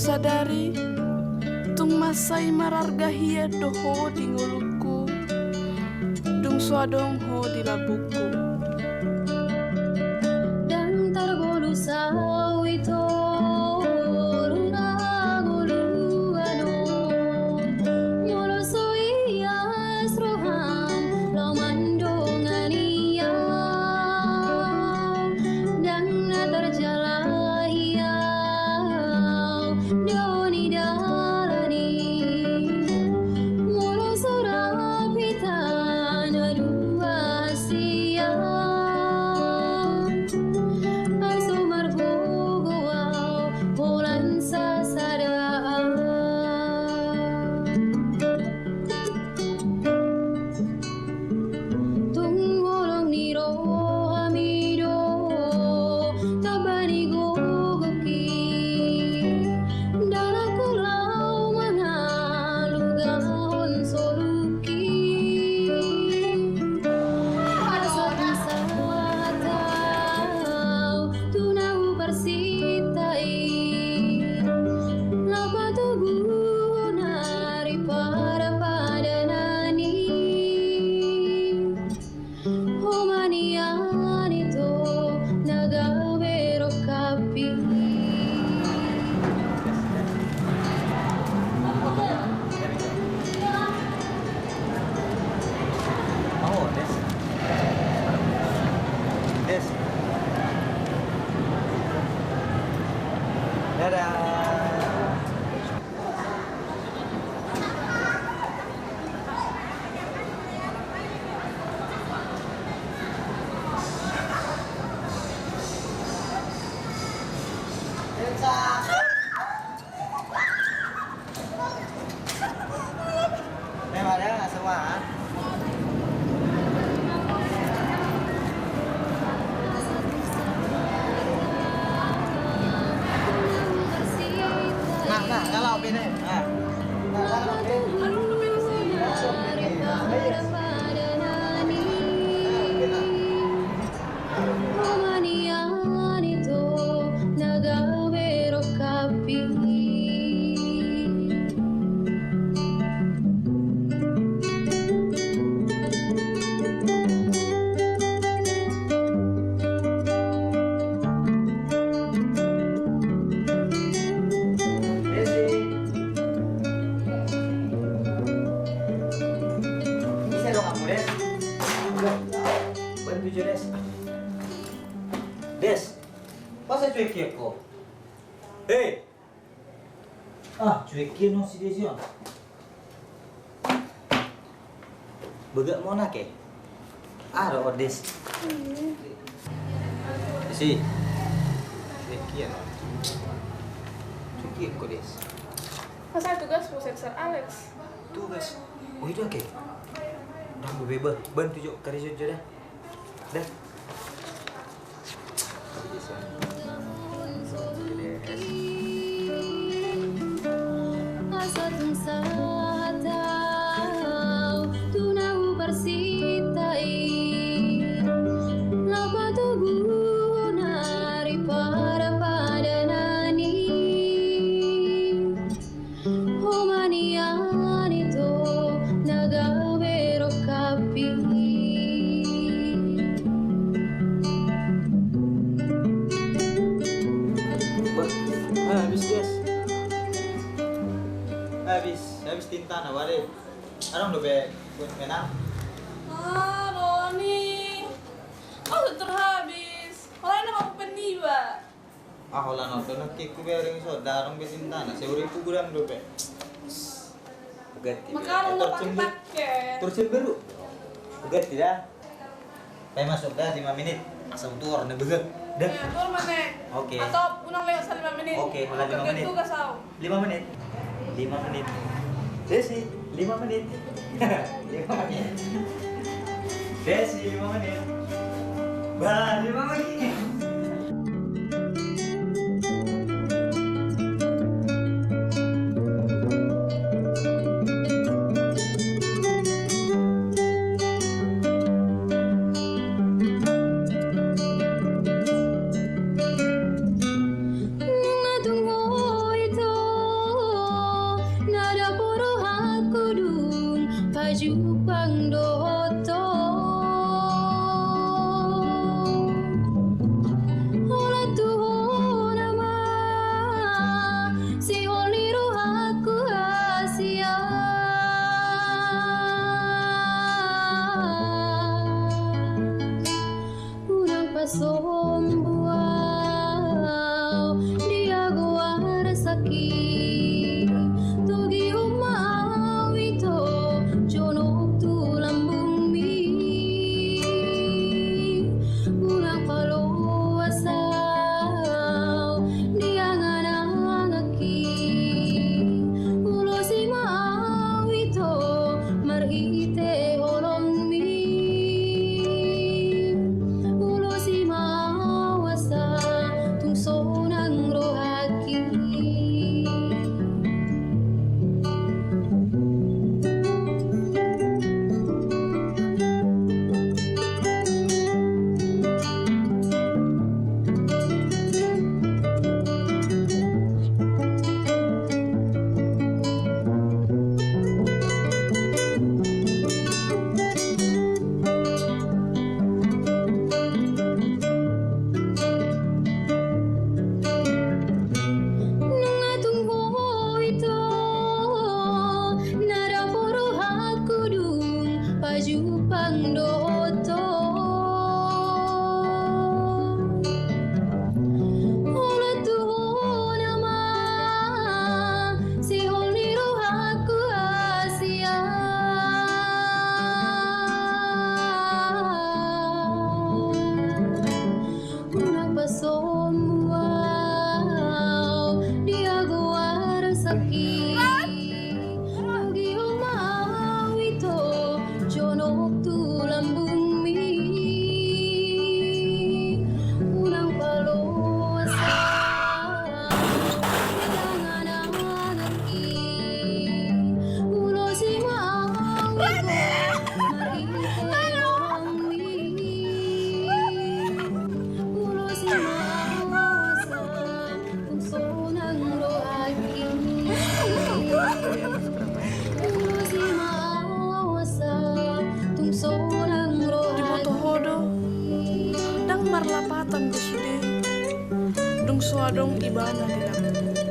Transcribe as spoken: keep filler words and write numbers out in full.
Sadari, tung mansai mararga hian do ho di ngolungku, dung so adong ho di lambungku. Ndang targolu saut i toru na ngolu anon, molo so ias roham laho mandongani au. Ndang na tarjalahi au do ni dalan i, molo so rap hita na dua sian. Ai so margogo au holan sasada. Tung holong ni rohami do tamba ni gogongki, dalanku laho mangalugahon soluki. Asa tung sahat au tu na huparsinta i, laho patoguhon ari parpadanan i. Ho ma nian ito na gabe rongkapmi. Oh, Des. Des. Dadah. Nah, nah, kalau beda. Nah. Nah, kalau beda. Ho ma nian ito na gabe rongkapmi. Bisa dong aku, Des. Bantu jo, Des. Des, masa cuek-cuek ho? Hei! Ah, cuek-cuek ho si Desi on. Bagak mona ke? Aro, Des. Desi. Cuek-cuek ho. Cuek-cuek ho, Des. Masa tugas, Sir Alex? Tugas. Oh, itu ake. Ndang be, be, bantu jo, karejo jo da. Da. Asa tung sahat au tu na huparsinta i, laho patoguhon ari parpadanan i. Ho ma nian ito na gabe rongkapmi. Bah, ah, habis, Des. Habis, habis tintana, wale. Adong dope buat menang. Ah, Roni. Oh, sudah habis. Holan na pulpen iba. Ah, holan on do na kikku be ring so, ndang adong be tintana, seurippu godang dope. Ganti be. Makarung na pake-pake. Torcin baru. Ganti da. Pe masuk da lima menit. Asa utuor na begek. Da. Iya, utuor ma ne. Oke. Atau unang lewat sa lima menit. Oke, holan lima menit. Tugas au. Lima menit. Lima menit. Desi, lima menit. Lima menit. Desi, lima menit. Bah, lima menit. Nunga tung ho ito Lam do sude, dung so adong ibana di lam.